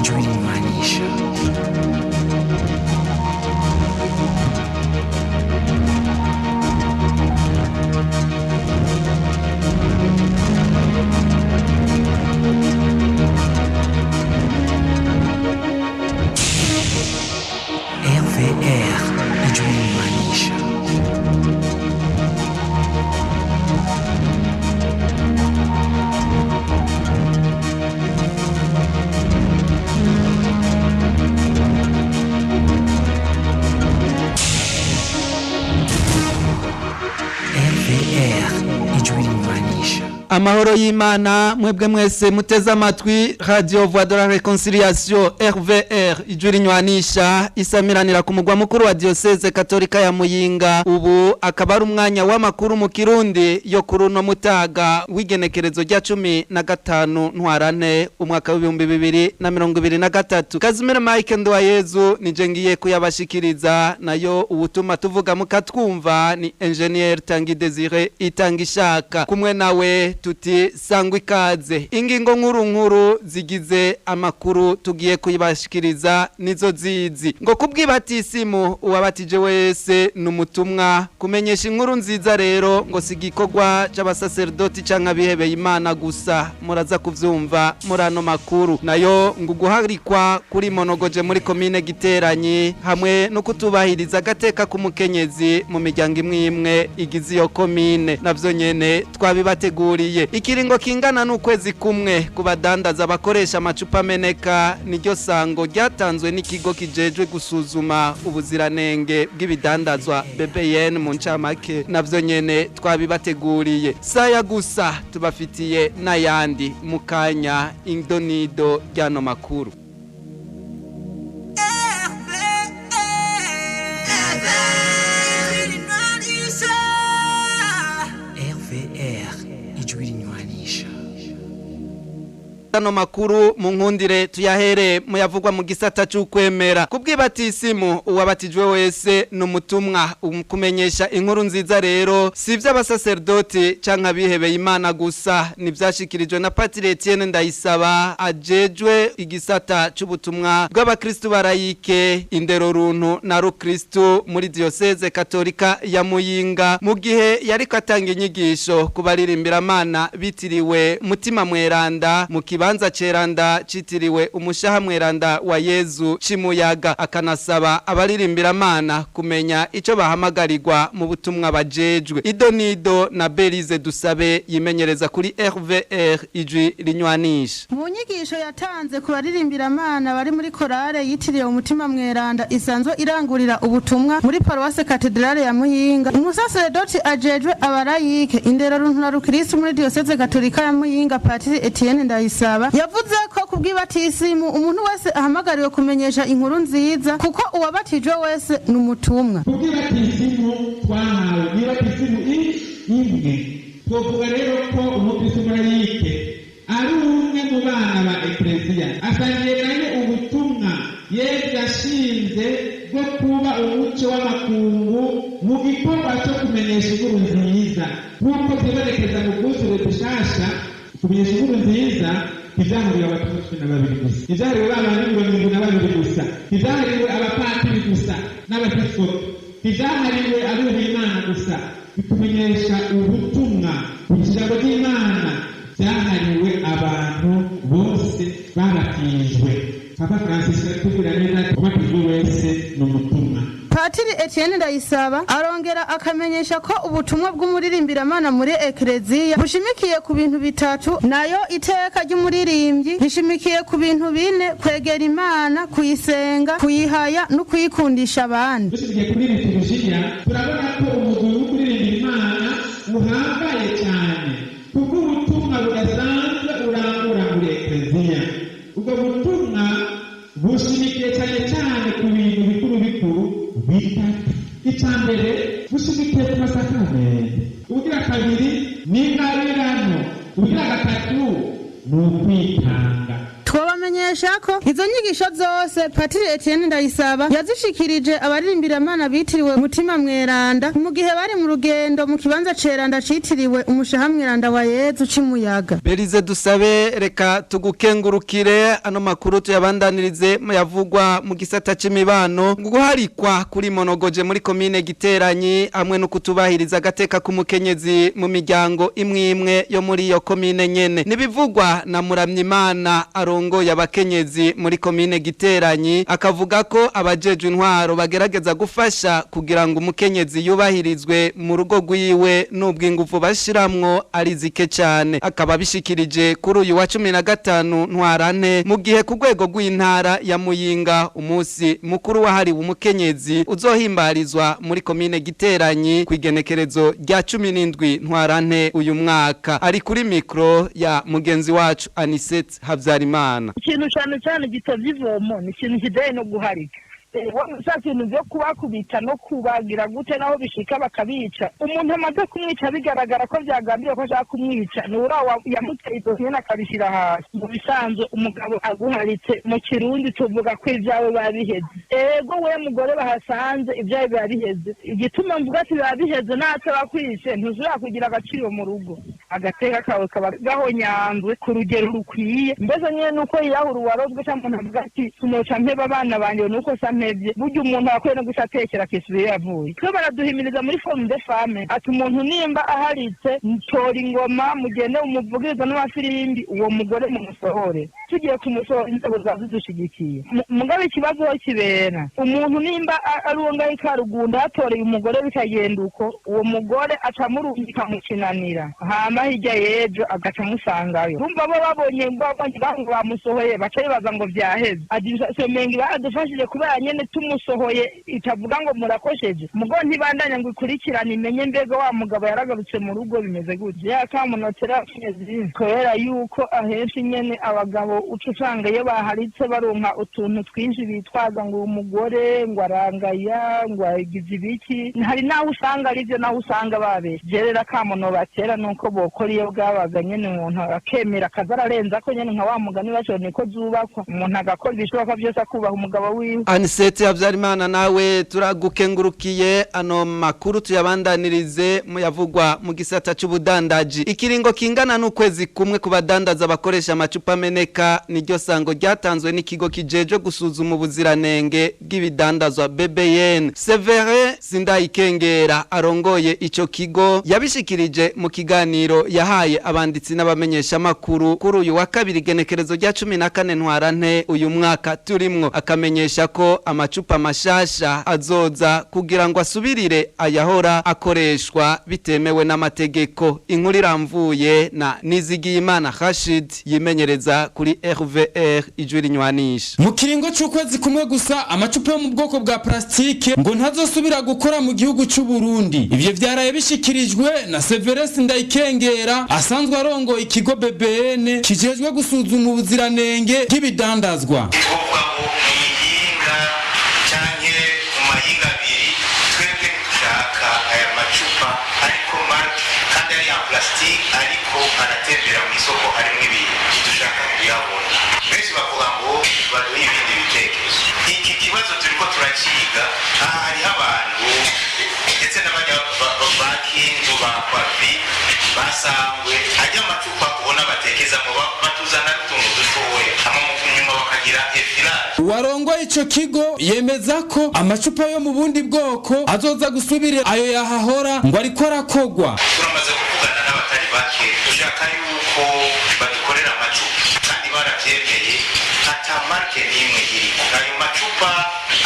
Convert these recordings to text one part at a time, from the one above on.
Ijwi rinywanisha. RVR, Ijwi rinywanisha. RVR, Ijwi rinywanisha. Amahoro y'Imana mwebwe mwese muteze amatwi Radio Voix de la Réconciliation, RVR, Ijwi rinywanisha, isamiranira ku mugwa mukuru wa Diocese Katolika ya Muyinga. Ubu akaba ari umwanya w'amakuru mu Kirundi yo kuri uno mutaga w'igenekerezo rya 15 Ntwarante umwaka w'2023. Kazimira Mike Nduwayezu nije ngiye kuyabashikiriza, nayo uwutuma tuvuga mukatwumva ni Engineer Tangi Desire Itangishaka. Kumwe nawe tuti sangwa ikaze. Ingingo nkuru nkuru zigize amakuru tugiye kuyibashikiriza nizo zizi: ngo kubwibatisimu uwabatije wese numutumwa kumenyesha inkuru nziza. Rero ngo sigikorwa c'abasaserdoti canke abihebeye Imana gusa, muraza kuvyumva muri ano makuru. Nayo ngo guharikwa kuri monogoje muri komine Giteranyi hamwe no kutubahiriza agateka k'umukenyezi mu miryango imwe imwe igize iyo komine, navyo nyene twabibateguriye. Ikiringo kingana n'ukwezi kumwe ku badandaza bakoresha amacupa ameneka, niryo sango ryatanzwe n'ikigo kijejwe gusuzuma ubuziranenge bw'ibidandazwa, BBN mu ncamake, navyo nyene twabibateguriye. Saya gusa, tubafitiye n'ayandi mu kanya, indonido ry'ano makuru. RVR, Ijwi rinywanisha. Ano makuru mu nkundire tuyahere muyavugwa mu gisata c'ukwemera. Kubwibatisimu uwabatijwe wese numutumwa kumenyesha inkuru nziza. Rero si ivy'abasaserdoti canke abihebeye Imana gusa, nivyashikirijwe na Patiri Etienne Ndayisaba ajejwe igisata c'ubutumwa bw'abakristu barayike, indero runtu na rukristu muri Diocese Katolika ya Muyinga, mu gihe yariko atanga inyigisho ku baririmbira bitiriwe Mutima Mweranda mu kibanza ceranda citiriwe umushaha mweranda wa Yezu cimuyaga, akanasaba abaririmbira kumenya ico bahamagarirwa mu butumwa bajejwe. Idonido na Belize Dusabe yimenyereza kuri RVR, Ijwi rinywanisha. Mu nyigisho yatanze ku baririmbira bari muri korale yitiriwe Umutima Mweranda isanzwe irangurira ubutumwa muri paruwase katedrale ya Muyinga, umusaseredoti ajejwe abarayike, indero runtu na rukristu muri Diocese Katolika ya Muyinga, Patiri Etienne Ndayisaba, yavuze ko kubw'ibatisimu umuntu wese ahamagariwe kumenyesha inkuru nziza, kuko uwabatijwe wese ni umutumwa. Kubw'ibatisimu twahawe n'ibatisimu imwe. Twovuga rero ko umukristu murayike ari umwe mu bana ba Ekleziya, asangiye nayo ubutumwa Yesu yashinze bwo kuba umuco w'amakungu mu gikorwa cyo kumenyesha inkuru nziza, nk'uko vyibonekeza mu bwuzure bushasha. Kumenyesha inkuru nziza ntivyahariwe abatumwa 12 gusa, ntivyahariwe ba bandi 72 gusa, ntivyahariwe abapatiri gusa n'abepiskopi, ntivyahariwe abubaha Imana gusa. Bikumenyesha ubutumwa, ijambo ry'Imana, byahariwe abantu bose babatijwe. Papa Francis aratubwira neza ati ubatijwe wese ni umutumwa. Patiri Etienne Ndayisaba arongera akamenyesha ko ubutumwa bw'umuririmbiramana muri Ekleziya bushimikiye ku bintu bitatu, nayo iteka ry'umuririmbyi rishimikiye ku bintu bine: kwegera Imana, kuyisenga, kuyihaya no kuyikundisha abandi. Dushingiye kuri liturujia, turabona ko umugwi wo kuririmbira Imana uhambaye cyane kubw'ubutumwa budasanzwe urangura muri Ekleziya. Ubwo butumwa bushimikiye cyane cyane ku bintu bikuru bikuru bitatu. Icya mbere, bushimikiye ku masakamenti. Ubugira kabiri ni ingabirano. Ubugira gatatu ni ukwitanga. Twabamenyesha Twobamenyesha ko izo nyigisho zose Patiri Etienne Ndayisaba yazishikirije abaririmbira bitiriwe Mutima Mweranda mu gihe bari mu rugendo mu kibanza ceranda citiriwe umushaha mweranda wa Yezu cimuyaga. Berize Dusabe, reka tugukengurukire. Ano makuru tuyabandanirize muyavugwa mu gisata c'imibano. Guharikwa kuri monogoje muri komine Giteranyi hamwe no kutubahiriza agateka k'umukenyezi mu miryango imwe imwe yo muri iyo komine nyene, nibivugwa na Muramyimana arongoye abakenyezi muri komine Giteranyi, akavuga ko abajejwe intwaro bagerageza gufasha kugira ngo umukenyezi yubahirizwe mu rugo rwiwe n'ubwo ingufu bashiramwo ari zike cyane. Akaba bishikirije kuri uyu wa 15 Ntwarante, mu gihe ku rwego rw'intara ya Muyinga umunsi mukuru wahariwe umukenyezi uzohimbarizwa muri komine Giteranyi ku igenekerezo rya 17 Ntwarante uyu mwaka. Ari kuri mikro ya mugenzi wacu Anisette Habyarimana. Ikintu cyane cyane gitavye ivomo ni ikintu kijanye no guharika, sa kintu byo kubakubita no kubagira gute, naho bishika bakabica. Umuntu amaze kumwica bigaragara ko byagambiriye ko ashaka kumwica, ni uriya yamuteye izo nyene akabishyira hasi. Mu bisanzwe umugabo aguharitse, mu Kirundi tuvuga ko ibyawe biba biheze. Ego, we mugore bahasanze, ibyawe biba biheze. Igituma mvuga ati biba biheze, natwe bakwishe ntuzura kugira agaciro mu rugo, agateka kawe kaba gahonyanzwe ku rugero rukwiye. Mbese nyine nuko yiyahura uwarozwe, cyangwa umuntu avuga ati sinoca mpeba abana banjye, nuko sa mpevye. Burya umuntu akwiye no guca atekera akisubira iyo yavuye. Twe baraduhimiriza muri forum de femme ati umuntu nimba aharitse, tora ingoma, mugende umuvugiriza n'amafirimbi, uwo mugore mumusohore. Tugiye kumusohora, inzego ziba zidushigikiye. Mugabe ikibazo aho kibera, umuntu nimba ari uwo ngaho ikarugunda yatoreye umugore, bikagenda uko, uwo mugore aca amurungika mu Kinanira, hama hirya y'ejo agaca amusangayo. Urumva bo babonye ngo bamusohoye, baca bibaza ngo vyaheze. Semengi baradufashije kubera nyene tumusohoye itavuga ngo murakosheje, mugo ntibandanya ngo ikurikirane imenye mbega wa mugabo yaragarutse mu rugo, bimeze gutya. Yakamunotera kubera yuko ahenshi nyene abagabo uca usanga iyo baharitse baronka utuntu twinshi bitwaza, ngo uyu mugore ngo arangaya, ngo agize ibiki. Hari n'aho usanga aribyo, n'aho usanga babeshe. Je rero akamuno batera nuko bokora iyo bwabaga nyene, umuntu akemera akaza ararenza ko nyene, nka wa mugani baco niko zubakwa, umuntu agakora ibishoboka byose akubaha umugabo wiwe. Anisete Habyarimana, nawe turagukengurukiye. Ano makuru tuyabandanirize muyavugwa mu gisata c'ubudandaji. Ikiringo kingana n'ukwezi kumwe ku badandaza bakoresha amacupa ameneka, niryo sango ryatanzwe n'ikigo kijejwe gusuzuma ubuziranenge bw'ibidandazwa BBN. Severe Sindayikengera arongoye ico kigo yabishikirije mu kiganiro yahaye abanditsi n'abamenyesha makuru kuri uyu wa kabiri, genekerezo rya 14 Ntwarante uyu mwaka turimwo, akamenyesha ko amacupa mashasha azoza kugira ngo asubirire ayahora akoreshwa bitemewe n'amategeko. Inkuru iramvuye na Nizigiyimana Rashid yimenyereza kuri RVR Ijwi Rinywanisha. Mu kiringo c'ukwezi kumwe gusa, amacupa yo mu bwoko bwa plastike ngo ntazosubira gukora mu gihugu c'u Burundi. Ivyo vyaraye bishikirijwe na Severus Ndayikengera asanzwe arongoye ikigo BBN kijejwe gusuzuma ubuziranenge bw'ibidandazwa. Twovuga ngo mwiyinga canke mu mahinga abiri, twebwe ntidushaka aya macupa ariko marque kandi ari ya plastique, ariko aratembera mu isoko harimwo ibintu, ntidushaka kuyabona. Benshi bavuga ngo baduhe ibindi bitekerezo. Iki kibazo turiko turaciga. Aha hariho abantu ndetse n'abajya ba kinzu, ba kwafi basangwe ajya amacupa ubona batekezamo, batuzana n'utuntu dutoya, hama mu nyuma bakagira effilage. Uwarongoye ico kigo yemeza ko amacupa yo mu bundi bwoko azoza gusubira ayo yahahora, ngo ariko arakogwa. Turamaze kuvugana n'abatari bake, dushaka yuko badukorera amacupa, kandi baravyemeye, ata marque n'imwe iriko ayo macupa.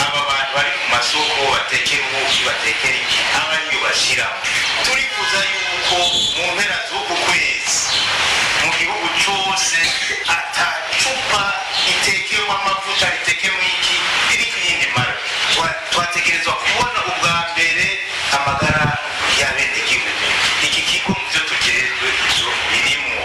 Aba bantu bari ku masoko batekera ubuki, batekera iki, aba ariyo bashiramo. Turifuza yuko mu mpera z'uku kwezi mu gihugu cose ata cupa itekewemo amavuta, ritekewemo iki, ririko iyindi marque. Twategerezwa kubona ubwa mbere amagara y'abenegihugu. Iki kigo mu byo tujejwe ivyo birimwo.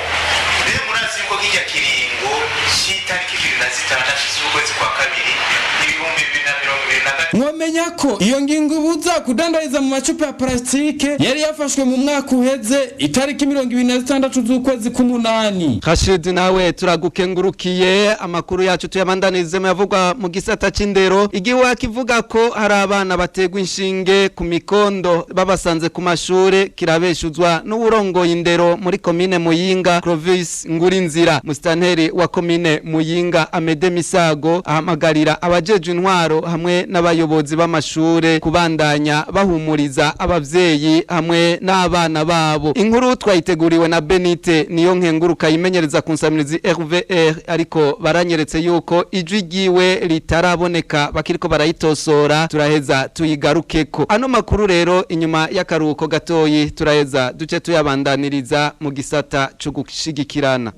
Rero murazi yuko kirya kiringo c'itariki 26 z'ukwezi kwa kabiri 2026. Mwomenya ko iyo ngingo ibuza kudandariza mu macupa ya parasitike yari yafashwe mu mwaka uheze itariki 26 z'ukwezi k'umunani. Rashid, nawe turagukengurukiye. Amakuru yacu tuyabandanirize mu yavugwa mu gisata c'indero. Igihuha kivuga ko hari abana bategwa inshinge ku mikondo babasanze ku mashure kirabeshuzwa n'uwurongoye indero muri komine Muyinga, Clovis Ngurinzira. Musitanteri wa komine Muyinga, Amede Misago, ahamagarira abajejwe intwaro hamwe n'abayobozi b'amashure kubandanya bahumuriza abavyeyi hamwe n'abana babo. Inkuru twayiteguriwe na Benite niyo nkenguruka yimenyereza ku nsamirizi RVR, ariko baranyeretse yuko ijwi ryiwe ritaraboneka, bakiriko barayitosora, turaheza tuyigarukeko. Ano makuru rero inyuma y'akaruhuko gatoyi turaheza duce tuyabandaniriza mu gisata co gushigikirana.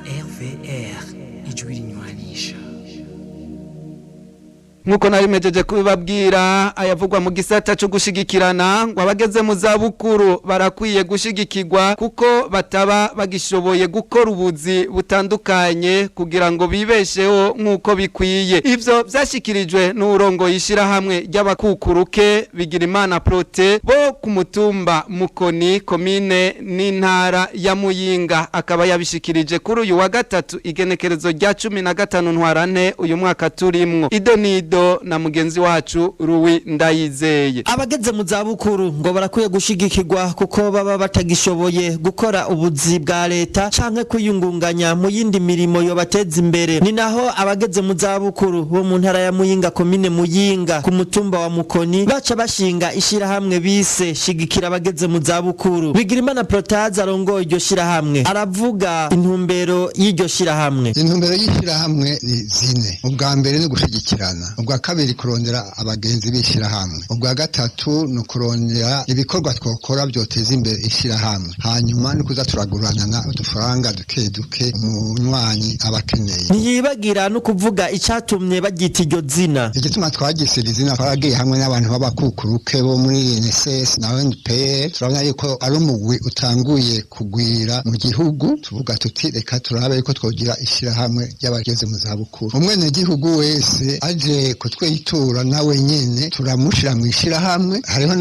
RVR, ijwi rinywanisha. Nkuko nari mejeje kubibabwira, ayavugwa mu gisata cyo gushigikirana, ngo abageze mu zabukuru barakwiye gushigikirwa kuko bataba bagishoboye gukora ubuzi butandukanye kugira ngo bibesheho nkuko bikwiye. Ivyo vyashikirijwe n'urongo yishirahamwe ry'abakukuruke Bigirimana Prote bo ku mutumba Mukoni, komine n'intara ya Muyinga, akaba yabishikirije kuri uyu wa gatatu igenekerezo rya 15 ntwarante uyu mwaka turimwo. Idonido na mugenzi wacu Ruwi Ndayizeye. Abageze mu zabukuru ngo barakwiye gushigikirwa kuko baba batagishoboye gukora ubuzi bwa leta canke kwiyungunganya mu yindi mirimo yobateza imbere. Ni naho abageze mu zabukuru bo mu ntara ya Muyinga, komine Muyinga, ku mutumba wa Mukoni baca bashinga ishirahamwe bise Shigikira abageze mu zabukuru. Bigirimana Protaze arongoye iryo shirahamwe aravuga intumbero y'iryo shirahamwe. Intumbero y'ishirahamwe ni zine: ubwa mbere ni gushigikirana, ubwa kabiri kurondera abagenzi b'ishirahamwe, ubwa gatatu ni ukurondera ibikorwa twokora byoteza imbere ishirahamwe, hanyuma ni kuza turaguranana udufaranga duke duke umunywanyi aba akeneye. Ntiyibagira no kuvuga icatumye bagita iryo zina. Igituma twagise iri zina, twaragiye hamwe n'abantu b'abakukuruke bo muri NSS na NPR, turabona yuko ari umugwi utanguye kugwira mu gihugu, tuvuga tuti reka turabe yuko twogira ishirahamwe ry'abageze mu zabukuru. Umwenegihugu wese aje kutwitura nawe nyene turamushira mu ishirahamwe. Hariho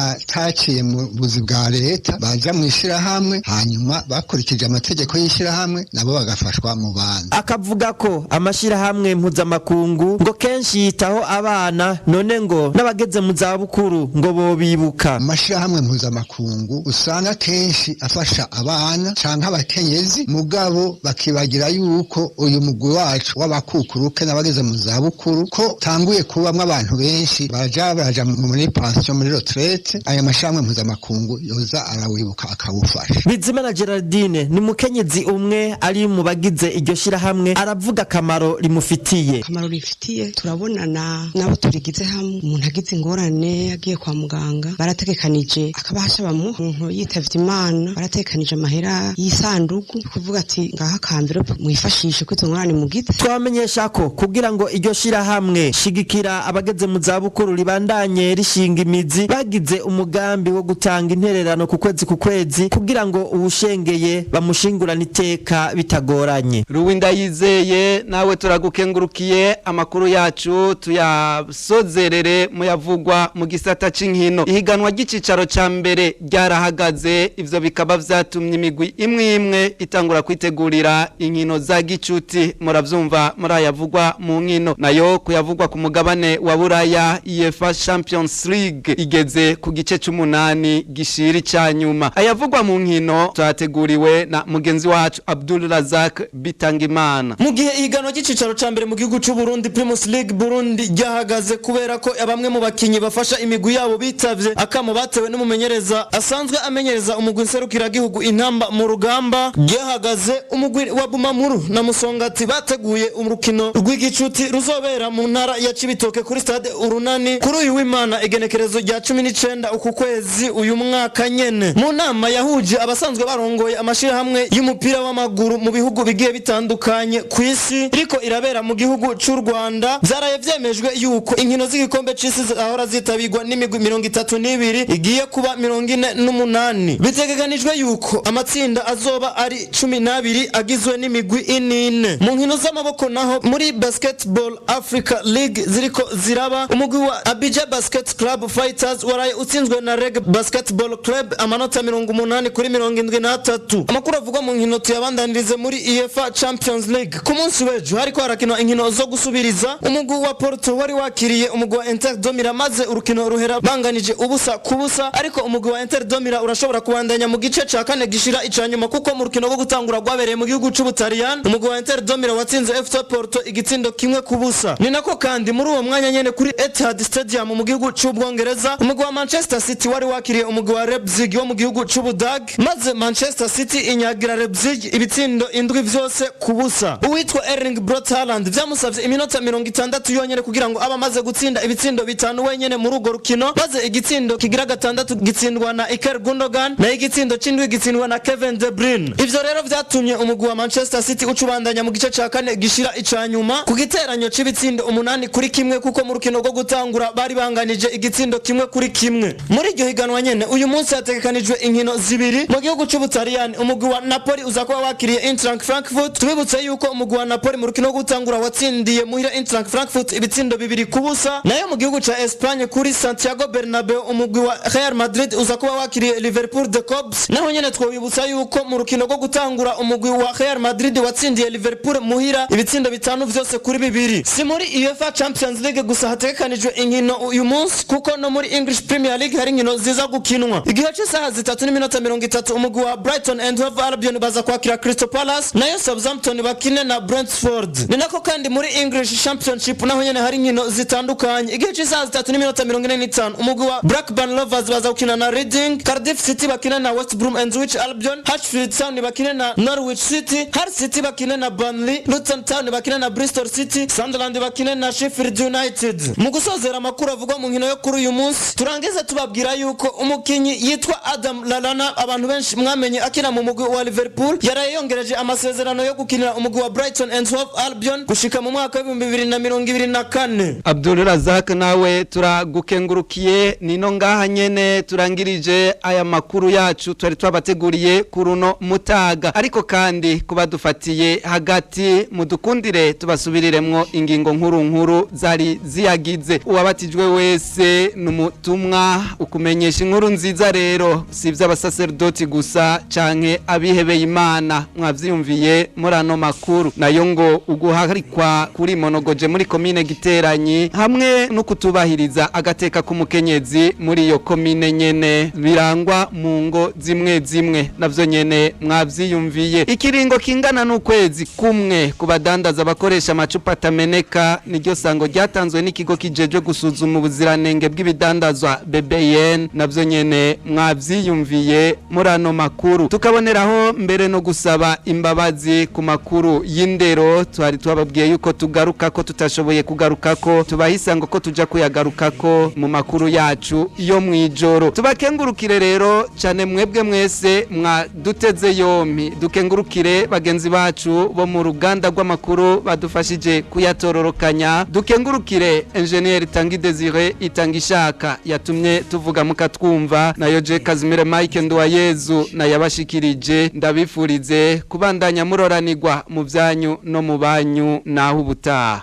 n'abataciye mu buzi bwa leta baja mu ishirahamwe, hanyuma bakurikije amategeko y'ishirahamwe nabo bagafashwa mu bandi. Akavuga ko amashirahamwe mpuzamakungu ngo kenshi yitaho abana, none ngo n'abageze mu zabukuru ngo bobibuka. Amashirahamwe mpuzamakungu usanga kenshi afasha abana canke abakenyezi, mugabo bakibagira yuko uyu mugwi wacu w'abakukuruke n'abageze mu zabukuru ko tanguye kubamwo abantu benshi baraja muri pension, muri retraite. Aya mashirahamwe mpuzamakungu yoza arawibuka akawufasha. Bizimana Gerardine ni mukenyezi umwe ari mu bagize iryo shirahamwe, aravuga akamaro rimufitiye. Akamaro rifitiye, turabonana nabo turigize hamwe. Umuntu agize ingorane agiye kwa muganga barategekanije akabahasha bamuha, umuntu yitavye Imana barategekanije amahera y'isanduku, kuvuga ati ngaha kambere mwifashishe ko izo ngorane mugize. Twamenyesha ko kugira ngo iryo shirahamwe Shigikira abageze mu zabukuru ribandanye rishinga imizi, bagize umugambi wo gutanga intererano ku kwezi ku kwezi kugira ngo uwushengeye bamushingurane iteka bitagoranye. Ruwi Ndayizeye, nawe turagukengurukiye. Amakuru yacu tuyasozerere muyavugwa mu gisata c'inkino. Ihiganwa ry'icicaro ca mbere ryarahagaze, ivyo bikaba vyatumye imigwi imwe imwe itangura kwitegurira inkino za gicuti. Muravyumva muri ayavugwa mu nkino. Nayo kuyavugwa ku mugabane wa Buraya, UEFA Champions League igeze ku gice c'umunani gishiri ca nyuma. Ayavugwa mu nkino twateguriwe na mugenzi wacu Abdul Razak Bitangimana. Mu gihe ihiganwa ry'icicaro ca mbere mu gihugu c'u Burundi, Primus League Burundi, ryahagaze kubera ko bamwe mu bakinyi bafasha imigwi yabo bitavye akamo batewe n'umumenyereza asanzwe amenyereza umugwi nserukiragihugu Intamba mu Rugamba, ryahagaze. Umugwi wa Bumamuru na Musongati bateguye urukino rw'igicuti ruzobera mu ntara ntara ya Cibitoke kuri stade Urunani kuri uyu w'Imana igenekerezo rya 19 uku kwezi uyu mwaka nyene. Mu nama yahuje abasanzwe barongoye amashirahamwe y'umupira w'amaguru mu bihugu bigiye bitandukanye ku isi iriko irabera mu gihugu c'u Rwanda, vyaraye vyemejwe yuko inkino z'igikombe c'isi zahora zitabirwa n'imigwi 32 igiye kuba 48. Bitegekanijwe yuko amatsinda azoba ari 12 agizwe n'imigwi 4. Mu nkino z'amaboko naho muri Basketball Africa League ziriko ziraba, umugwi wa Abidjan Basket Club Fighters waraye utsinzwe na Reg Basketball Club amanota 80 kuri 73. Amakuru avugwa mu nkino tuyabandanirize muri UEFA Champions League. Ku munsi w'ejo hariko harakinwa inkino zo gusubiriza, umugwi wa Porto wari wakiriye umugwi wa Inter de Milan maze urukino ruhera banganije 0-0, ariko umugwi wa Inter de Milan urashobora kubandanya mu gice ca kane gishira icanyuma kuko mu rukino rwo gutangura rwabereye mu gihugu c'Ubutaliyani umugwi wa Inter de Milan watsinze FC Porto igitsindo 1-0. Ni nako kandi muri uwo mwanya nyene kuri Etihad Stadium mu gihugu c'Ubwongereza umugwi wa Manchester City wari wakiriye umugwi wa Leipzig wo mu gihugu c'Ubudage maze Manchester City inyagira Leipzig ibitsindo 7 vyose kubusa. Uwitwa Erling Braut Haaland vyamusavye iminota 60 yonyene kugira ngo aba amaze gutsinda ibitsindo 5 wenyene muri urwo rukino, maze igitsindo kigira 6 gitsindwa na Iker Gundogan na igitsindo c'indwi gitsindwa na Kevin De Bruyne. Ivyo rero vyatumye umugwi wa Manchester City ucubandanya mu gice ca kane gishira icanyuma ku giteranyo c'ibitsindo 8-1 kuko mu rukino rwo gutangura bari banganije igitsindo 1-1. Muri iryo higanwa nyene uyu munsi hategekanijwe inkino zibiri mu gihugu c'Ubutaliyani. Umugwi wa Napoli uza kuba wakiriye Eintracht Frankfurt. Tubibutse yuko umugwi wa Napoli mu rukino rwo gutangura watsindiye muhira Eintracht Frankfurt ibitsindo 2-0. Nayo mu gihugu ca Espagne kuri Santiago Bernabeu umugwi wa Real Madrid uza kuba wakiriye Liverpool de Cobs. Naho nyene twobibutsa yuko mu rukino rwo gutangura umugwi wa Real Madrid watsindiye Liverpool muhira ibitsindo 5 vyose kuri 2. Si muri UEFA Champions League gusa hategekanijwe inkino uyu munsi kuko no muri English Premier League hari inkino ziza gukinwa. Igihe c'isaha 3:30 umugwi wa Brighton and Hove Albion baza kwakira Crystal Palace, nayo Southampton bakine na Brentford. Ni nako kandi muri English Championship naho nyene hari inkino zitandukanye. Igihe c'isaha 3:45 umugwi wa Blackburn Rovers baza gukina na Reading, Cardiff City bakine na West Brom and Wich Albion, Huddersfield Town bakine na Norwich City, Hull City bakine na Burnley, Luton Town bakine na Bristol City, Sunderland bakine na Sheffield United. Mu gusozera amakuru avugwa mu nkino yo kuri uyu munsi turangize tubabwira yuko umukinyi yitwa Adam Lallana abantu benshi mwamenye akina mu mugwi wa Liverpool yaraye yongereje amasezerano yo gukinira umugwi wa Brighton and Hove Albion gushika mu mwaka wa 2024. Abdul Razak nawe turagukengurukiye. Nino ngaha nyene turangirije aya makuru yacu twari twabateguriye kuruno mutaga, ariko kandi kubadufatiye hagati mudukundire tubasubiriremwo ingingo nkuru nkuru zari ziyagize. Uwabatijwe wese numutumwa ukumenyesha inkuru nziza rero si ivy'abasaserdoti gusa canke abihebeye Imana mwavyiyumviye muri ano makuru. Nayo ngo uguharikwa kuri monogoje muri komine Giteranyi hamwe no kutubahiriza agateka k'umukenyezi muri iyo komine nyene birangwa mu ngo zimwe zimwe navyo nyene mwavyiyumviye. Ikiringo kingana n'ukwezi kumwe kubadandaza bakoresha amacupa atameneka niryo sango ryatanzwe n'ikigo kijejwe gusuzuma ubuziranenge bw'ibidandazwa BBN navyo nyene mwavyiyumviye muri ano makuru. Tukaboneraho mbere no gusaba imbabazi ku makuru y'indero twari twababwiye yuko tugaruka ko tutashoboye kugaruka ko tubahisa ngo ko tuja kuyagaruka ko mu makuru yacu yo mwijoro. Tubakengurukire rero cyane mwebwe mwese mwaduteze yompi, dukengurukire bagenzi bacu bo mu ruganda rw'amakuru badufashije kuyatororokanya, dukengurukire engineer Tangi Desire Itangishaka yatumye tuvuga mukatwumva, nayo je Kazimire Mike Nduwayezu nayabashikirije. Ndabifurize kubandanya muroranirwa mu byanyu no mu banyu naho ubutaha.